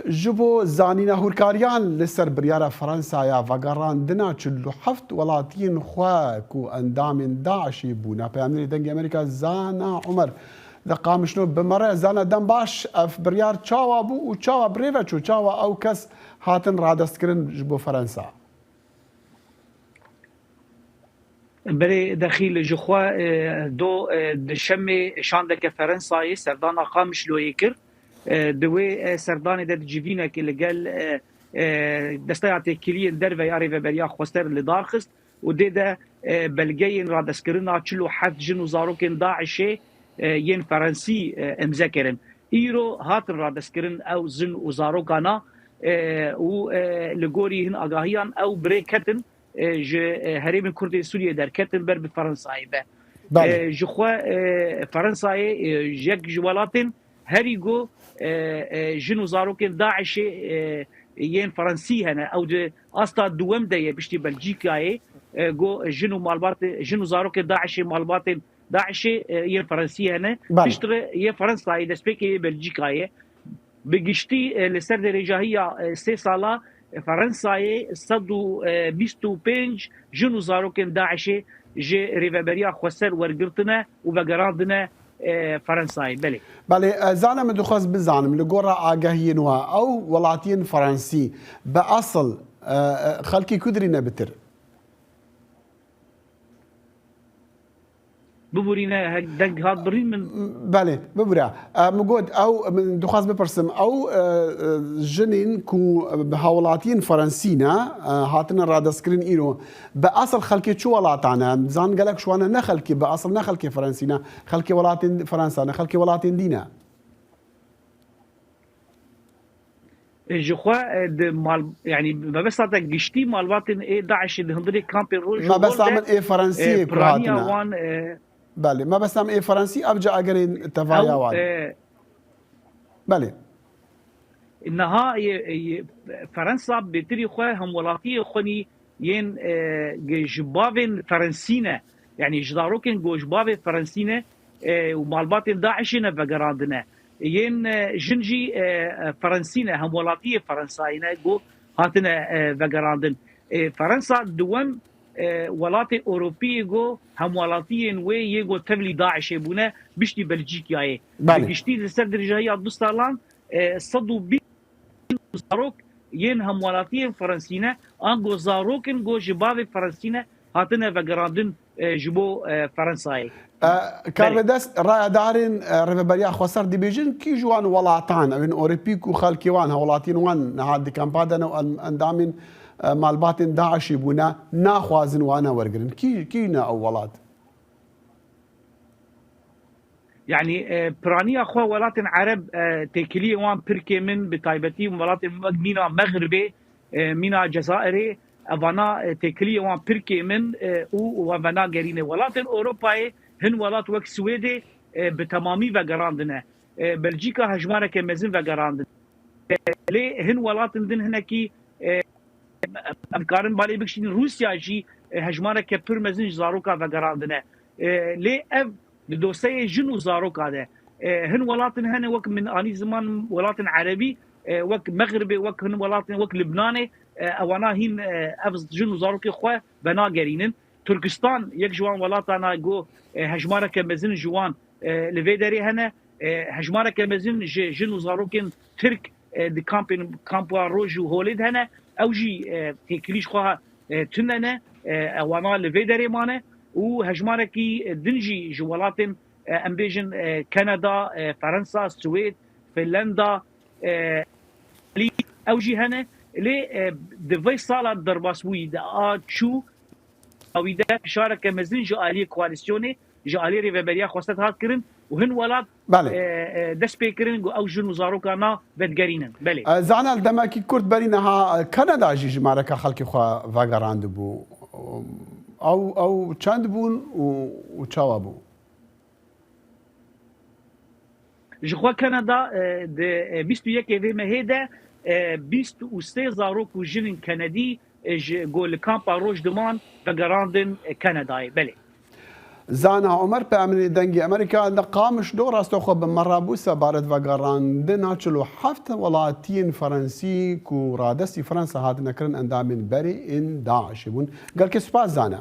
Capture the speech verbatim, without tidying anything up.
Ji bo zanîna hûrkariyan li ser biryara Fransaya vegerandina çil û heft welatiyên xwe ku endamên DAIŞê bûne, peyamnêrê Dengê Amerîka Zana Umer li Qamişlo bi me re. Zana, dem baş, ev biryar çawa bû û çawa bi rê ve çû? Çawa ew kes hatin radestkirin ji bo Fransa? Belê Dexîl, ji xwe, e, do, e, di şemê şandeke Ferensayê serdana Qamişloyê kir. E, di wê, e, serdanê de di civînekê li gel, e, e, Desteya Têkiliyên Derve ya Rêveberiya Xweser li dar xist û dê de, e, belgeyên radestkirina çil û heft jin û zarokên DAIŞê, e, yên Ferensî, e, imze kirin. Îro hatin radestkirin ew jin û zarokana, e, û, e, li gorî hin agahiyan ew bi rê ketin, e, ji, e, herêmên Kurd ên Sûriyê derketin ber bi Fransayê ve. Belê. E, ji xwe, e, Fransayê, e, yek ji welatên herî ku, e, e, jin û zarokên DAIŞê, e, yên Fransî hene. Ew di asta duwem de ye piştî Belcîkayê, e, ku jin û malbatê, jin û zarokên DAIŞê, malbatên DAIŞê, e, yên Fransî hene. Belê. Piştre yê Fransayê, destpêkê yê Belcîkayê. Bi giştî, e, li ser derêjahiya, e, sê sala, e, Fransayê sed û bîst û pênc jin û zarokên DAIŞê ji Rêveberiya Xweser wergirtine û vegerandine, e, Fransayê. Belê. Belê, e, Zana, min dixwest bizanim, li gora agahiyên we, ew welatiyên Fransî bi esil, e, e, xelkê ku dirîne bitir? Bibûrîne, he-, deng hat birîn min. Belê, bibûre. E, min got, ew, min dixwest bipirsim, ew, e, e, jinên ku bi hawlatiyên Fransî ne, e, hatine radestkirin îro, bi esil xelkê çi welatan e? Zan gelek ji wan ne xelkê, bi esil ne xelkê Fransî ne, xelkê welatên Fransa ne, xelkê welatên dî ne. E, ji xwe, e, di mal, yanî mebesta te giştî malbatên ê DAIŞê di hundirê kampên roj û hol de, Mebesta min ê Fransiyê e, ku piraniya hatine. Wan, e, Belê, mebesta min ê Fransî, ev ca egerên tevaya ew, wan. E, Belê. Niha yê, yê, Fransa bêtirî xwe hemwelatiyê xwe nî yên, e, ge-, ji bavên Fransî ne, yanî ji zarokên ku ji bavê Fransî ne, e, û malbatên DAIŞê ne vegerandine. Yên, e, jin jî, e, e, Fransî ne, hemwelatiyê Fransayê ne ku hatine, e, vegerandin. E, Fransa duwem, e, welatê Ewropî ye ku hemwelatiyên wê yê ku tevlî DAIŞê bûne, piştî Belcîkayê. Belê. Bi giştî li ser dirêjahiya du salan, e, sed û bîst zarok yên hemwelatiyên Fransî ne, ango zarok in ku ji bavê Fransî ne, hatine vegerandin, e, ji bo, e, Fransayê. E, Belê. Karvedest, rayedarên, e, Rêveberiya Xweser dibêjin, kî ji wan welatan, ew ên Ewropî ku xelkê wan, hewlatiyên wan niha di kampa de ne û en-, endamên, e, malbatên DAIŞê bûne, naxwazin wana wergirin. Kî, kî ne ew welat? Yanî, e, piraniya xwe welatên Ereb, e, têkiliyê wan pir kêm in, bi taybetî welatên wek mîna Mexribê, e, mîna Cezayirê, evana, e, têkiliyê wan pir kêm in, e, û we venagerîne. Welatên Ewropayê, hin welat wek Swêdê, e, bi temamî vegerandine. E, Belcîka hejmareke mezin vegerandine. E, lê hin welatên din hinekî, e, em karin balê bikişînin. Rûsya jî, e, hejmareke pir mezin ji zaroka vegerandine. E, lê ev di dosyeyê jin û zaroka de, e, hin welatin hene, wek min anî ziman, welatin erebî, e, wek Mexribê, wek hin welatin, wek Libnanê, e, ewana hîn, e, ev jin û zarokê xwe venagerînin. Tirkistan yek ji wan welatana ku, e, hejmareke mezin ji wan, e, li vê derê hene. E, hejmareke mezin ji jin û zarokên Tirk, e, di kampên, kampa roj û holê de hene. Ew jî, e, têkilî ji xwe, e, tune ne. E, ewana li vê derê mane û hejmarekî, e, din jî ji welatên, e, em bêjin, e, Kanada, e, Fransa, Swêd, Finlanda, e, ew jî hene. Lê, e, di vê sala derbasbûyî de a çû, awî de fişareke mezin ji aliyê koalîsyonê, ji aliyê Rêveberiya Xweser hat kirin û hin welat, Belê. e, e, dest pê kirin ku ew jin û zarokana vedigerînin. Belê. E, Zana, li demekî kurt berî niha, e, Kanada jî jimareka xelkê xwe vegerandibû. Ew, ew çend bûn û, û çawa bû? Ji xwe Kanada, e, di, e, bîst û yekê vê mehê de, e, bîst û sê zarok û jinên Kanadî, e, ji, ku li kampa roj diman, vegerandin, e, Kanadayê. Belê. Zana Omer, peyamnêrê Dengê Amerîka li Qamişlo rastexwe bi me re bû sebaret vegerandina çil û heft welatiyên Ferensî ku radestî Fransa hatine kirin endamên berê ên DAIŞê bûn. Gelkê spas Zana.